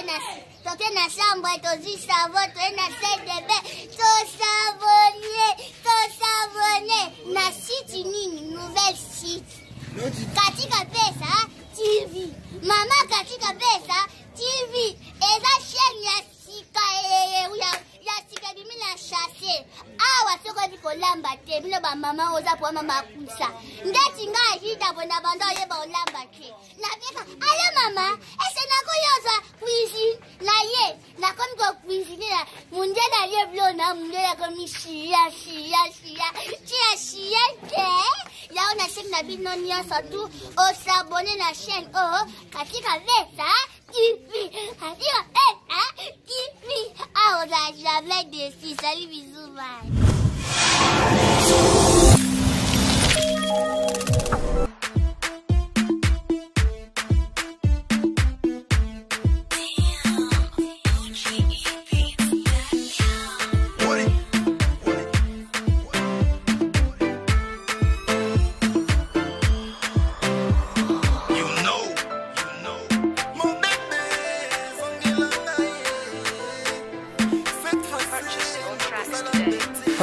na toke na chambre tozwi savon toye na salle de bain tosavone tosavone na site nini nouvelle site katika pesa tv mama katika pesa tv eza chaîne ya sika ya sika ebimi na chasse awa soki oyebi kolamba te bino bamama oza pona makusa ndeti nga ayida boye na banda oyeba olamba te nabeka alo mama ese nakoyozwa cuisine na ye nakomi kocuisine na mundele alie bilo na mundele akomi shia shia shia tia shia te yango na chaîne na bino nyonso tu osabone na chaîne oyo katika vesa TV katika vesa TV awa oza jamais déçu. Salut, bisous, bye.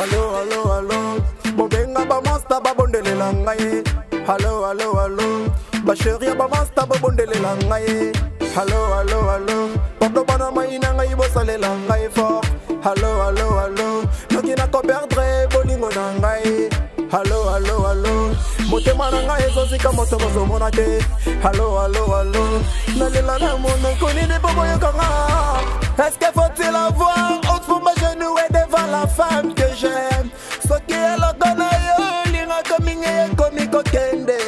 Allo, allo, allo. Bobenga ba master babondelela ngai. Allo, allo, allo. Ba chérie ba master babondelela ngai. Allo, allo, allo. Pardon bana mai na ngai bosalela ngai fort. Allo, allo, allo. Noki nakoperdre bolingo na ngai. Allo, allo, allo. Motema na ngai ezozika moto bozomona te. Allo, allo, allo. Nalela na monoko nini mpo boyoka nga. Est-ce que faut-il avoir honte pour m'agenouiller devant la femme que j'aime? Soki eloko na yo olingaka mingi ekomi kokende,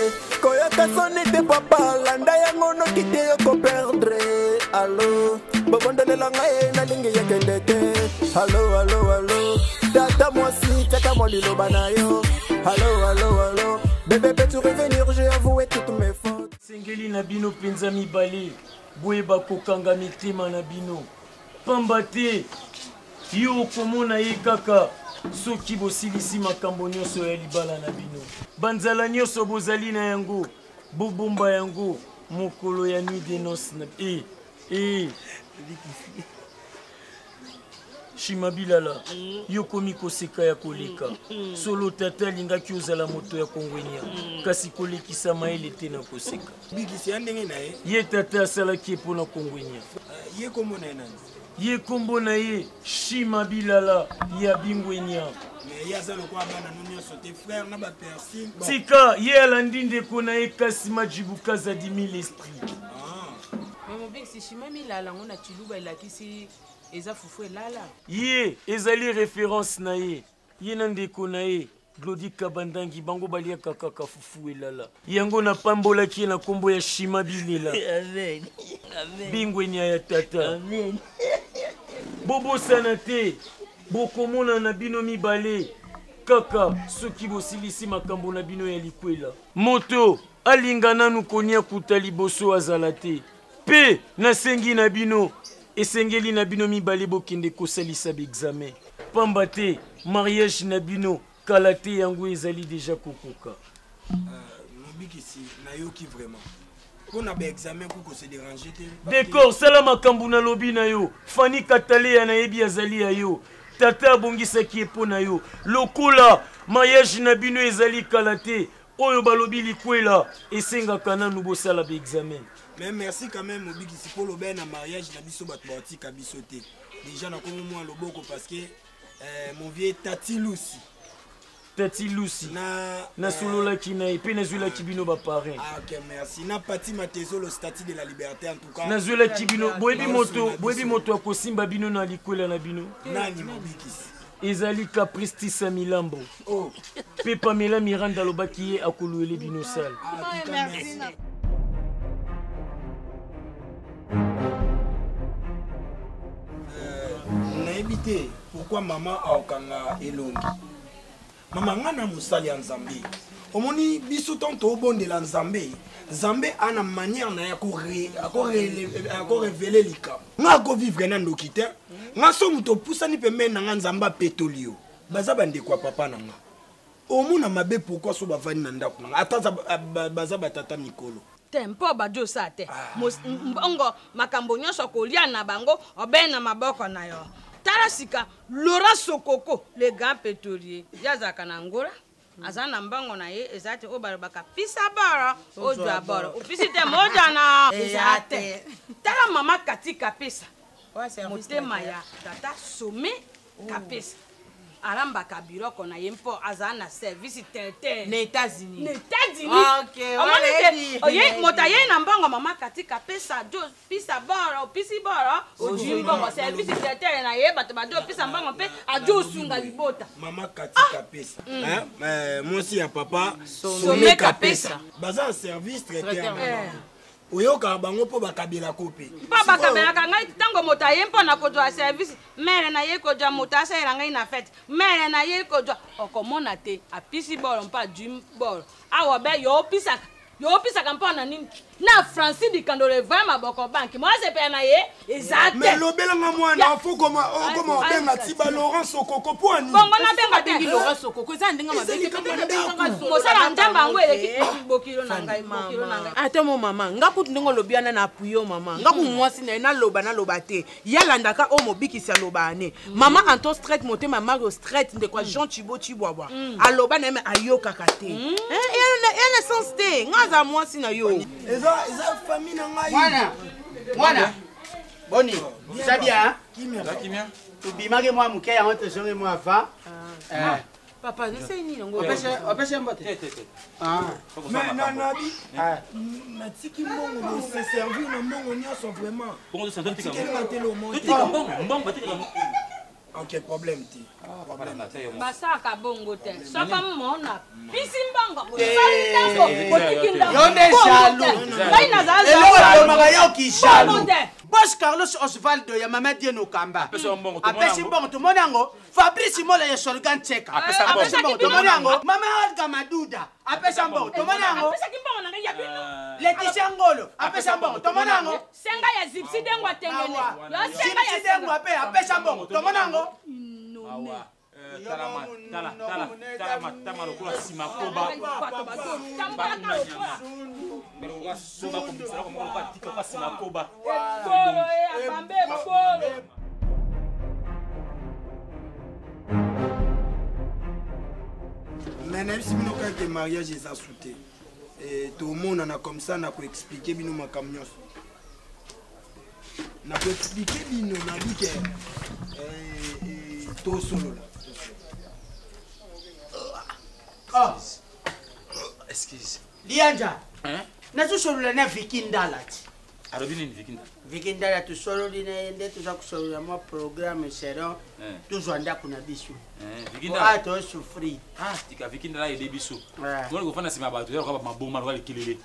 koyoka soni te papa, landa yango noki te yokoperdre. Allo, bobondelela ngai nalingi yekende te. Allo, allo, allo. Tata mwasi tiaka mwa liloba na yo. Allo, allo, allo. Bébé, peux-tu revenir? J'ai avoué toutes mes fautes. Sengeli na bino mpenza mibale boyeba kokanga mitema na bino, pamba te yo okomona ye kaka soki bosilisi makambo nyonso ya libala na bino. Banzala nyonso bozali na yango, bobomba yango mokolo ya nuit de noces na e e Shima Bilala, yo komi koseka ya koleka. Solo tata alingaki ozala moto ya kongwenya, kasi kolekisa mayele te na koseka. Bikisi ya ndenge na ye. Ye tata asalaki ye mpo na kongwenya. Ye kombo na ye nani? Ye kombo na ye Shima Bilala ya Bingwenya. Mais ye aza lokola bana no nyonso te, frère na ba persil. Bon. Tika ye alandi ndeko na ye kasi Majibu Kazadi mille esprit. Ah. Mais mobikisi Shima Milala ngo na Tshiluba elakisi eza fufu elala. Ye ezali référence na ye. Ye na ndeko na ye Glody Kabandangi bango baliaka kaka fufu elala. Yango napambolaki ye na kombo ya Shima Bilela. Amen. Amen. Bingwenya ya tata. Amen. Bobosana te, bokomona na bino mibale kaka soki bosilisi makambo na bino ya likwela. Moto alinga nanu konia kuta liboso azala te. Pe nasengi na bino, esengeli na bino mibale bokende kosalisa ba-examen. Pamba te mariage na bino kala te yango ezali deja kokoka. Mobikisi, nayoki vraiment. Mpo na ba-examen kuko se déranger te. Décor, sala makambo nalobi na yo. Fanny Kataleya nayebi azali ya yo. Tata abongisaki ye mpo na yo. Lokola mariage na bino ezali kala te, oyo balobi likwela esengaka nanu bosala ba-examen. Mais merci quand même mobikisi mpo lobe na mariage na biso bato batika biso te. Déjà nakomi mwa loboko parce que mon vieux Tati Lucy. Tati Lucy. Na, nasololaki na ye mpe nazwelaki bino ba parrain. Ah, ok, merci. Na Pati Matezo, le statut de la liberté en tout cas. Nazwelaki bino, boyebi moto, boyebi moto akosimba bino na likwela na bino. Nani mobikisi? Ezali Caprice Tisa Milambo. Oh. Pe Pamela Miranda alobaki ye akoluele bino sale. Ah, en tout cas, merci. Nayebi te pourquoi mama aokanga elongi. Mama nga na mosali ya Nzambe. Omoni biso tant tobondela Nzambe, Nzambe a na manière na ya ko révéler likambo. Nga ko vivre na ndoki te. Nga so moto opusani pembeni na nga Nzambe apetoli yo. Baza bandeko ya papa na nga. Omona mabe pourquoi so bavandi na ndako na nga. Ata baza batata mikolo. Te mpo bajosa te. Mbongo makambo nyonso kolia na bango obe na maboko na yo. Tala sika Laurent Sokoko le grand pétrolier ye azalaka na Angola. Aza na mbongo na ye eza te oyo balobaka pisa boro ozwa boro opisi te moja na eza te. Tala mama Kati Kapesa motema ya tata Some Kapesa alambaka biloko na ye mpo aza na service tete na États-Unis. Na États-Unis. Okay, omoni te oye moto ayei na mbongo mama Kati Kapesa jo pisa boro opisi boro ozwi mbongo service tete na ye bato bajo opisa mbongo mpe ajo osunga libota. Mama Kati Kapesa, mwasi ya papa Some Kapesa baza service traiteur. Oyokaka bango mpo bakabelaka mpe. Mpo bakabelaka ngai ntango moto aye mpo na kozwa service, mere na ye kozwa moto asalela ngai na fete, mere na ye kozwa okomona te apisi bolo mpo ajwi bolo awa be yo opisaka yo opisaka mpo na nini na Francis Dikandole vrai maboko banki moi sepela na ye eza te. Mais lobelanga mwana fo koma okoma obenga tiba Laurent Sokoko po ani bongo na benga te Laurent Sokoko eza ndinga mabe te mosala nzamba yango eleki bokilo na ngai bokilo na ngai. Ata mo mama nga kutu ndenge olobi wana na apuyo mama nga ku mwasi na ye naloba naloba te yalandaka oyo mobikisi aloba ane mama Anton Strait motema Mario Strait ndeko ya Jean Chibo Chibwabwa aloba na ye me ayokaka te ya na sens te nga aza mwasi na yo eza eza famille na ngai mwana mwana boni eza bien kimia tobimaki mwa moke yango tozongi mwa va papa nasali nini yango opesi mbote mais nanabi natiki mbongo bose servir na mbongo nyonso vraiment tikelinga te lomo te ok problème te basalaka bongo te soki mona pisi mbongo bosali ntango botiki ndako yo nde jaloux ngai nazala eloko ebomaka yo ki jaloux Boss Carlos Osvaldo ya Mama Dieno Kamba apesi mbongo tomoni yango Fabrice Mola ya Solgan Cheka apesi mbongo tomoni yango Mama Olga Maduda apesi mbongo tomoni yango apesaki mbongo na ngai ya bino Letitia Ngolo apesi mbongo tomoni yango senga ya Zipsi Dengwa Tengene yo senga ya Zipsi Dengwa pe apesi mbongo tomoni yango Tala tala tala tala tala lokola nsima koba soba kobikisela komoko lokola tika lokola nsima koba mais nayebisi bino kaka ke mariage eza su te tomonana comme ça na koexplike bino makambo nyonso na koexplike bino nabi ke tosolola. Excuse Lianja nazosolola na Viki Ndala ti alobi nini Viki Ndala? Viki Ndala tosololi na ye nde toza kosolola mwa programme seron tozwa ndako na biso ah tosouffrir tika Viki Ndala aide biso moni kofanda nsima ya bato eza lokola maboma lokola likelele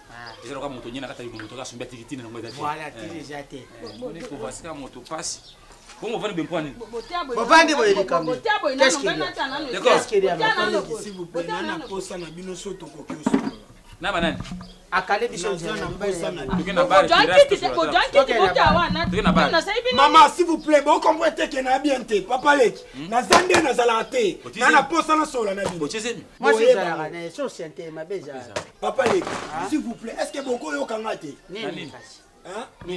eza lokola moto nye na kati ya moto asombi atiki ntina nango eza te voilà tina eza te moni kovasika moto pasi bongo ovandi bempo nini bovandi boye likambo qu'est-ce qu'il y a s'il vous plaît nana posa na bino so tokoki osolola na banani akale biso mama s'il vous plaît bocomprendre te ke na bien te papa leki naza nde nazalaka te na na posa nasolola na bino papa leki s'il vous plaît est ce que bokoyokanga te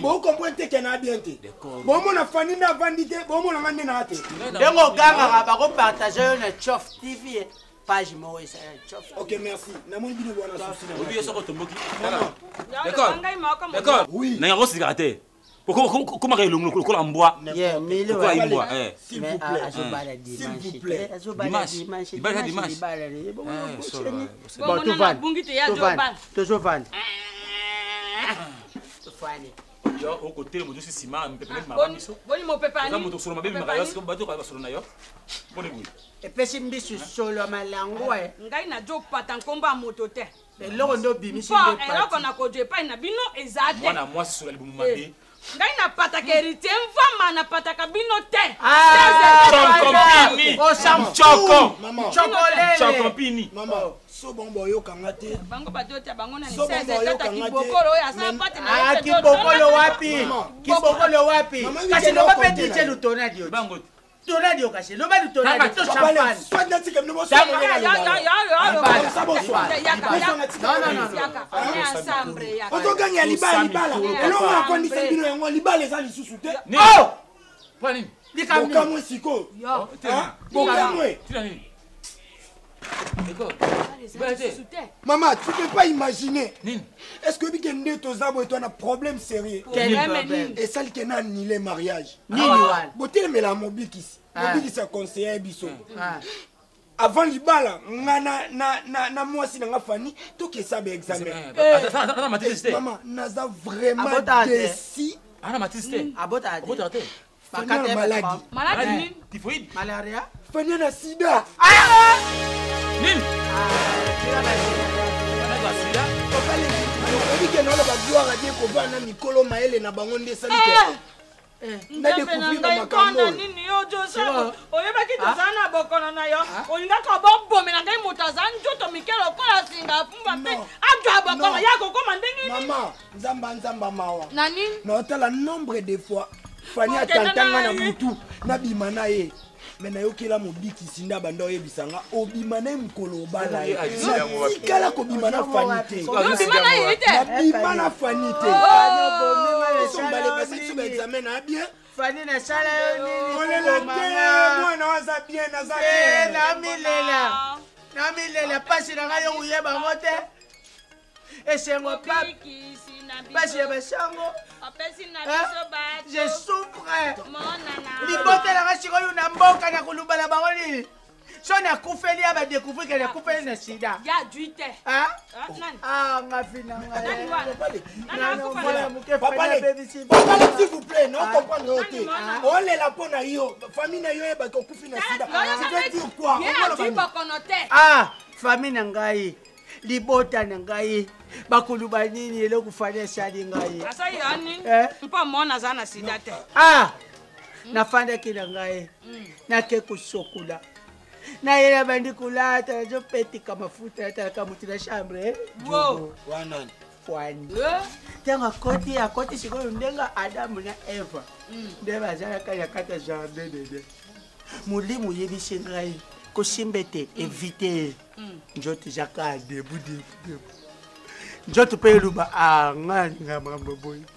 bocomprendre te ke na bien te bomona fani nde avandi te bomonanga nde naa te ndenge ogangaka bakopartage yo na Chof TV page moko esala Chof. Ok merci namoni bino bwana susi na obi soko tomboki d'accord d'accord nanga kosikaka te komaka elongo lokola mbwa lokola imbwa s'il vous plaît azobala s'il vous plaît dimanche libala dimanche bon tovanda tozovanda tofani yo okotele moto osi nsima mpepe maka biso boni mopepe ani moto solo mabe bimaka yo bato basolo na yo boni boye epesi mbisu solo malango ngai nazopata nkombo ya moto te eloko nde obimisi mpo eloko nakozwa epai na bino eza te mwana mwasi solo ya libumu mabe ngai napataka héritier mvama napataka bino te chocompini so bango bayokanga te bango badote bango nani tata kibokolo oyo asala pate na kibokolo wapi kibokolo wapi kasi loba mpe DJ Lutona dio bango te. Tornado yoka se loba ni tornado to champagne. Soit natika bino boswanozoganga libala libala eloko nakwandisa bino yango libala eza lisusu te. Bokamwe sikoyo, bokamwe. Maman, tu peux pas imaginer. Est-ce que bike nde toza boye to na problème sérieux? Esali ke na annulé mariage. Botelemela mobikisi. Mobikisi aconseiller biso. Avant libala nga na na na na mwasi na nga Fanny tokesa ba examen. Maman, naza vraiment déçu. Ana matisi te. Abota te. Fanny na maladie. Maladie nini? Typhoïde. Malaria. Fanny na sida. Nini? Oyebi ke naoloba gloire a Dieu kovanda na mikolo mayele na bango nde esali ke na découvrir ba makambo oyo. Nini yo Joseph, oyebaki tozala na bokono na yo, olingaka bobomela ngai moto aza nzoto mike lokola singa pumba mpe azwa bokono ya kokoma ndenge nini? Mama, nzamba nzamba mawa. Na nini? Naotala nombre de fois Fanny atantanga na butu nabima na ye, me nayokela mobikisi nde abanda oyebisa nga obima na ye mokolo obala ye. Natikala kobima na Fanny te, nabima na Fanny te. Biso mbale basi biso baexamen na bien. Fanny nasala yo nini? Kolela te, mwana oyo aza bien, aza bien. Namilela, namilela pasi na ngai yo koyeba yango te. Esengo pape, pasi ya basango. Je souffre. Libota na ngai sikoyo na mboka na koluba na bango nini? So nakufeli ya badécouvrir ke nakufeli na sida. Ah, ngafi na ngai. Papa, s'il vous plaît, non comprendre yo te. Olela mpo na yo, famille na yo eyebaki okufi na sida. Tu veux dire quoi? Ah, famille na ngai, libota na ngai bakoluba nini? Eloko Fani esali ngai. Asali yo nini? Mpo mona aza na sida te. Ah, nafandaki na ngai, nake kosokola, nayela bandi kolata, nazopetika mafuta, natalaka motu na chambre. Fwani ntango akoti, akoti sikoyo ndenge Adamu na Eva nde bazalaka na kati ya jardin dede. Molimo oyebisi ngai kosimba ete évite ye. Nzoto eza kaka debu debu debu, nzoto mpe eluba nga alinga makambo boye te.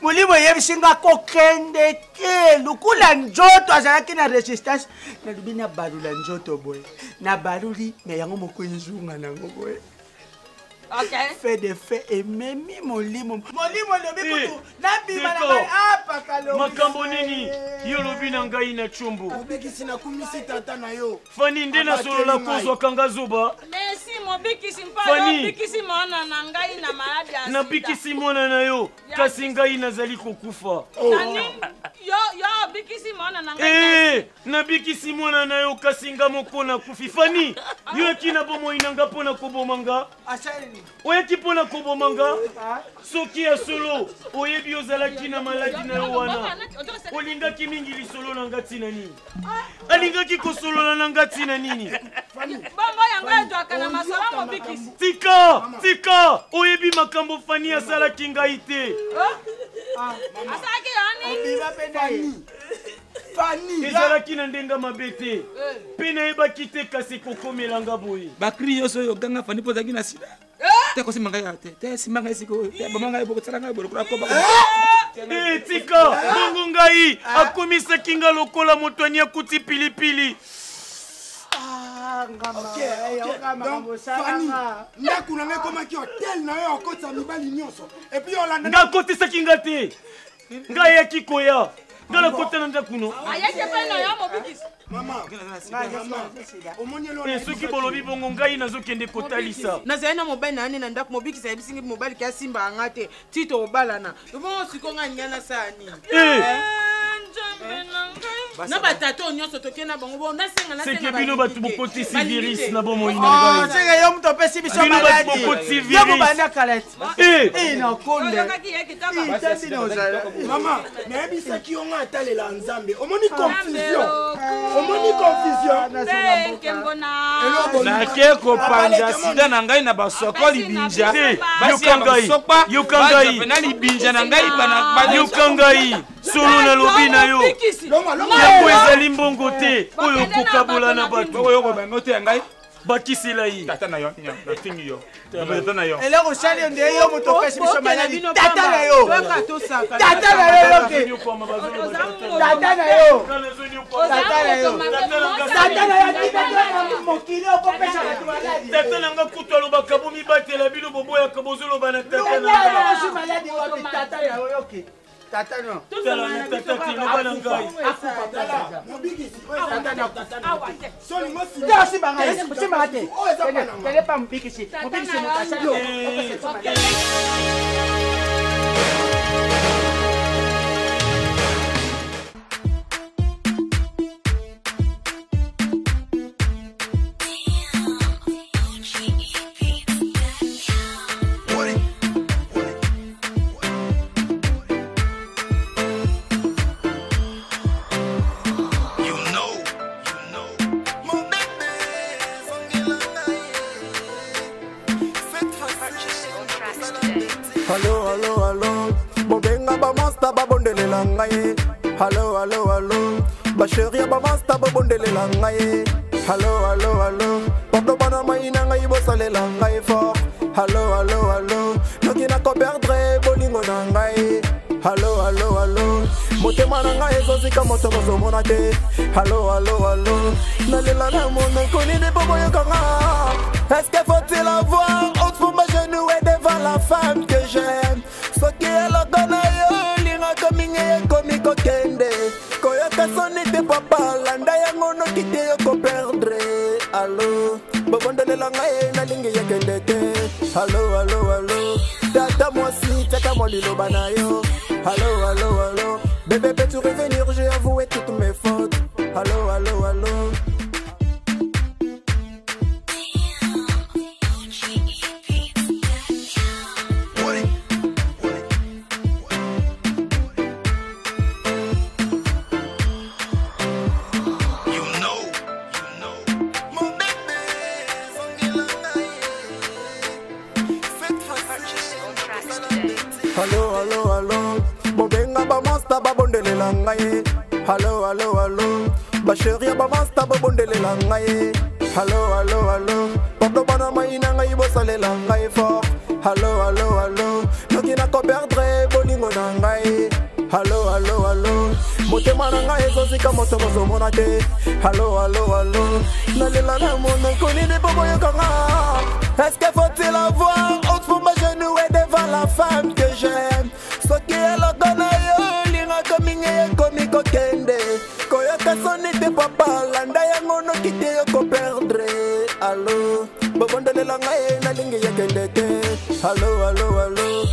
Molimo eyebisi nga kokende te lukula nzoto azalaki na résistance. Nalobi nabalula nzoto boye, nabaluli me yango moko ezunga nango boye. Fait de fait ememi molimo, molimo elobi kutu nabima na ngai apaka. Makambo nini yo olobi na ngai na tshombo? Mobikisi, nakumisi tata na yo. Fani nde nasolola kozwaka nga zoba. Merci mobikisi mpo Fanny. obikisi mwana na ngai na maladi ya sida. Nabikisi mwana na yo, kasi ngai nazali kokufa. Na nini? Yo yo obikisi mwana na ngai. Eh, nabikisi mwana na yo, kasi nga moko nakufi. Fani, yoyaki na bomoi na nga mpo na koboma nga. Oyaki mpo na koboma nga. Soki ya solo oyebi ozalaki na maladi na yo wana, olingaki mingi lisolo na nga ntina nini? Alingaki kosolola na nga ntina nini? Bongo yango ezwaka na masolo mobikisi. Tika, tika, oyebi makambo Fani asalaki ngai te. Asalaki yo nini? Fani ezalaki na ndenge mabe te, mpe nayebaki te kasi ekokomela nga boye. Bakri nyonso oyo oganga Fani mpo ozalaki na sida te, kosimba ngai te, te simba ngai sikoyo te, boma ngai, bokosala ngai boye lokola koba. Eh, tika bongo ngai akomisaki nga lokola moto anyakuti pilipili. Fani, ndako na ngai ekomaki hotel na yo, okotisa mibali nyonso et puis olanda. Nga akotisaki nga te, ngai ayaki koya nga nakota na ndako no. Ayaki epai na yo mobikisi. Eh, soki bolobi bongo ngai nazokende kotalisa. Nazali na mobali na yane na ndako. Mobikisi ayebisingi mobali ke asimbaka nga te ti tokobalana. Bongo sikoyo ngai ningai nasala nini? Eh! Nzambe na ngai. Na batata oyo nyonso tokei na bango, bo nasenga. Seke bino bato bokotisi virus na bomoi na ngai. Seke yo moto opesi biso Bino bato maladi. bokotisi Yo virus. mobanda kala ti. Eh! Nakonde. Oyokaki ye kitoko. Mama, nayebisaki yo nga atalela Nzambe. Omoni confusion, omoni confusion. Mpe nkembo na Nake kopanza sida na ngai na basoko libinja. Te, Basi ya yoka ngai, basokpa yoka ngai. bazwa na libinja na ngai Yoka ngai. Solo nalobi na yo, yango ezali mbongo te oyo okokabola na bato. Oyo te ya ngai. Bakisela ye. Tata na yo, nafingi yo. Tata na yo. Eloko osali yo nde yo moto opesi biso maladi. Tata na yo. Tata na yo yoke. Tata na yo. Tata na yo. Tata na yo atika mokili okopesa bato maladi. Tata na nga kutu alobaka bomibatela bino boboyaka bozoloba na tata na nga. Maladi wapi tata na yo yoke. Tata no. Tala na tata te loba na ngai. Mobikisi oyo eza tata na Te osimba ngai, osimba ngai te. Kende pa mobikisi. Mobikisi moto asali yo. Opesa biso maladi. Allo, allo, allo. Bobenga bamonsta babondelela ngai. Allo, allo, allo. Basheri ya bamonsta babondelela ngai. Allo, allo, allo. Pardon bana mai na ngai bosalela ngai fort. Allo, allo, allo. Noki nakoperdre bolingo na ngai. Allo, allo, allo. Motema na ngai ezozika moto bozomona te. Allo, allo, allo. Nalela na monoko nini po boyokanga. Est-ce que faut-il avoir honte pour m'agenouiller devant la femme que j'aime? Soki eloko na yo olingaka mingi ekomi kokende. Koyoka soni te papa, landa yango noki te yokoperdre. Allo, bobondelela ngai nalingi yekende te. Allo, allo, allo. Tata mwasi tiaka mwa liloba na yo. Allo, allo, allo. Bébé, peux-tu revenir? J'ai avoué toutes mes fautes. Allo, allo, allo. Allo, allo, allo. Bobenga bamonsta babondelela ngai. Allo, allo, allo. Basheri ya bamonsta babondelela ngai. Allo, allo, allo. Pardon bana mai na ngai bosalela ngai fort. Allo, allo, allo. Noki nakoperdre bolingo na ngai. Allo, allo, allo. Motema na ngai ezozika moto bozomona te. Allo, allo, allo. Nalela na monoko nini po boyokanga. Est-ce que faut-il avoir honte pour m'agenouiller devant la femme que j'aime? Soki eloko na yo olingaka mingi ekomi kokende. Koyoka soni te papa, landa yango noki te yokoperdre. Allo, bobondelela ngai nalingi yekende te. Allo, allo, allo.